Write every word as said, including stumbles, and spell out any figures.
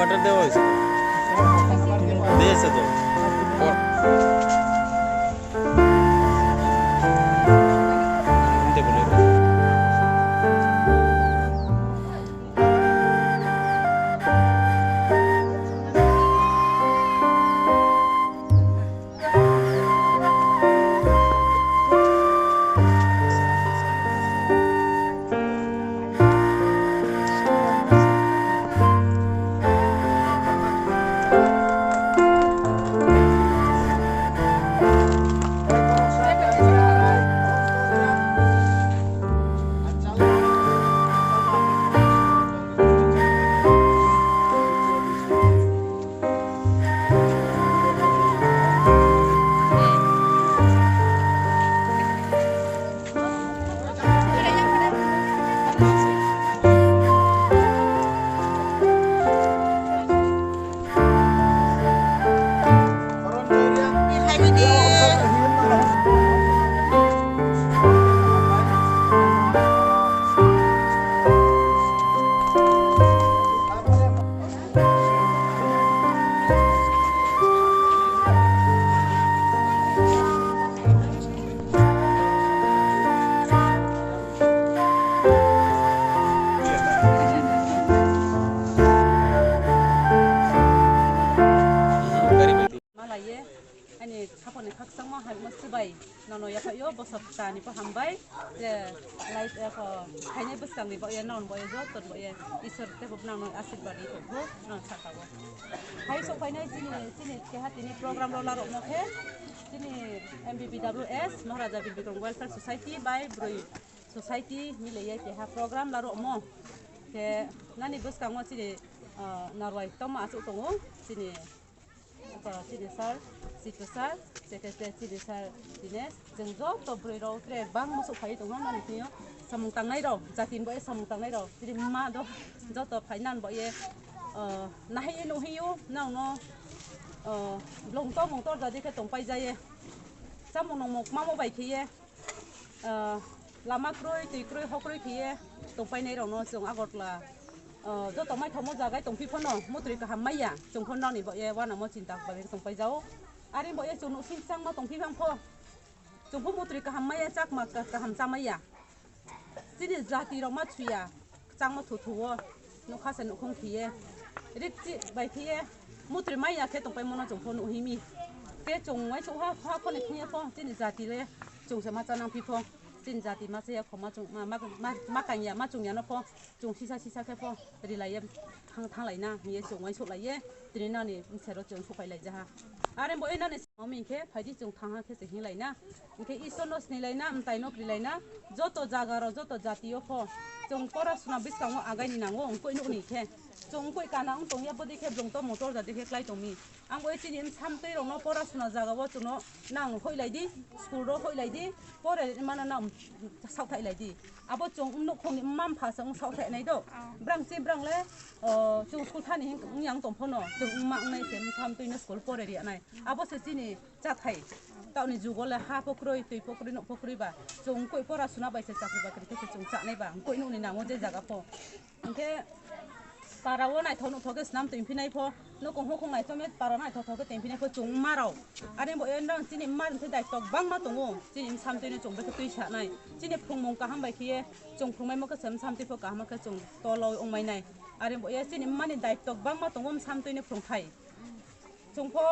Order দেওয়া হয়েছে। দিয়েছে তো। Malaiye, ani khaponi khakchangma hai mo sibai. Nono yaphaio bosok tani po hambai je life eko khainai bwskangni bo ye non bo ye joto bo ye Isor tebo nangno asirwad ri tongtho nang sakao. Hai sok phainai chini chini keha tini program lo larok mo khe chini M B B W S Maharaja Bir Bikram Welfare Society bai Broi Society milaiye keha program larok mo khe nani bwskango chini ah, narwai tongma aswk tongo chini Oko chini sir, Situ sir, secretary chini sir Dinesh, chwng joto bwrwi rok tre bangma sok phai tongkha nani thwio samung tangnai rok, jati ni bo samung tangnai rok, chini ma do joto phai nan bo ye, ah, nahai nw hio nang no, ah, blong to mung tor jadi khe tong pai jaye, samung nong mok mamo bai khe ye, Ah, lama kwrwi, twi kwrwi, hok kwrwi khe ye tongpainai rokno chwng Agartala, ah, joto maithokma jagai tongphi phano mutri kaham maya, chwng phano nokni bo ye uanamo chinta bai tongpai jao. Are bo ye chwng nukhung changma tongphi phang pho, chwng pho mutri kaham maya, chakma ka-, kaham chamaya. Chini jati rok ma chuya. Changma thuthu o nukha se nukhung khiye, rikchi bai khiye, mutri maya khe tongpai mono chwng pho nuhimi. Khe chwng wai chwng ha, ha khoni thungya pho, chini jati le chwng se ma chanang phi pho, chini jati ma chaya kho ma chwng ma, ma, ma, ma kangya, ma chwngya no pho, chwng sisa sisa khe pho rilaiye thang, thanglaina hiye chwng wai suklaiye, tini nani bwsero chwng supai laijaha. Are bo e nani Omo hinkhe phaidi chwng thangha khe se hinlaina. Hinkhe Isor no sinilaina, mtai no krilaina, joto jaga rok, joto jati o pho chwng pora suna bwskango agai ni nango, wngkoi nukni khe. Chwng wngkoi kana wng tongya, bwdwi khe blong to motor jadi khe klai tongmi. Ang bo chini bwsa mtwi rok no pora suna jaga o chwng no nang hoilai di, school rok hoilai di, pore mana nang saothai lai di. Abo chwng nukhung ni mma mpha se wng saothai nai do. Brang chi brang le, o, chwng school thani hing, wng yang tong phono, chwng wngma wngnai se bwsa mtwi no school pore ri nai. Abo se chini chathai. Taoni jugo le ha pho kwrwi, twi pho kwrwi, nok pho kwrwi ba. Chwng koi pora suna bai se chakri bakri khe se chwng chanai ba. Koi nukni nango je jaga pho. Hinkhe para o naithok nuthok khe swnam twi phinai pho. Nokong hokong naithok me para naithok thok khe twi phinai pho chwng wngma rok. Are bo e nang chini wngma rok daitwk bangma tongo. Chini bwsa mtwi no chwng bai khe twi sanai. Chini phrwngmung kaham bai khe ye chwng phrwngmai mo khe se bwsa mtwi pho kaham khe chwng tolo wngmai nai. Are bo e chini wngma ni daitwk bangma tongo bwsa mtwi ni phrwngthai. Chwng pho